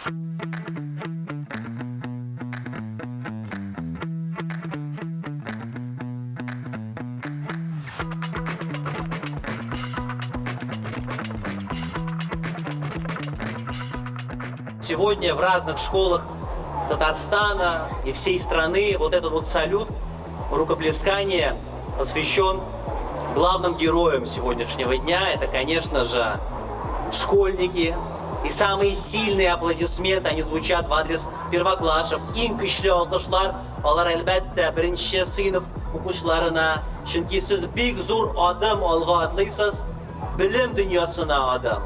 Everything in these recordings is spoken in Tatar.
Сегодня в разных школах Татарстана и всей страны вот этот вот салют рукоплескания посвящен главным героям сегодняшнего дня. Это, конечно же, школьники. И самые сильные аплодисменты, они звучат в адрес первоклашев. Иң көчле алкышлар, алар әлбәттә беренче сыйныф укучыларына. Чөнки сез бик зур адым алга атлыйсыз, белем дөньясына адым.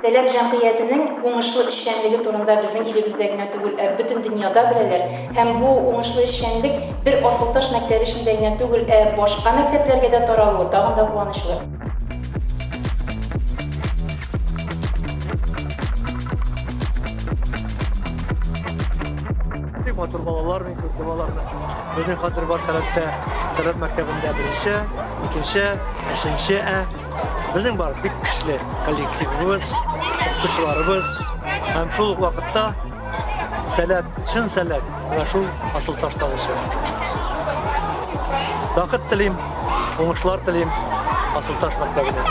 Сәләт җәмгыятенең уңышлы эшчәнлеге турында безнең илебездә генә түгел, ә бөтен дөньяда беләләр. Һәм бу уңышлы эшчәнлек бер Асылташ мәктәбе эчендә генә түгел, ә башка мәктәпләргә дә таралуы тагын да куанычлы. Бик матур балалар, мин күрдем аларны. Безнең хәзер бар Сәләттә, Сәләт мәктәбендә беренче, икенче, өченче ә. Безнең бар бик көчле коллективыбыз, укытучыларыбыз һәм шул ук вакытта Сәләт, чын Сәләт, менә шул Асылташта үсә. Бәхет телим, уңышлар телим Асылташ мәктәбенә.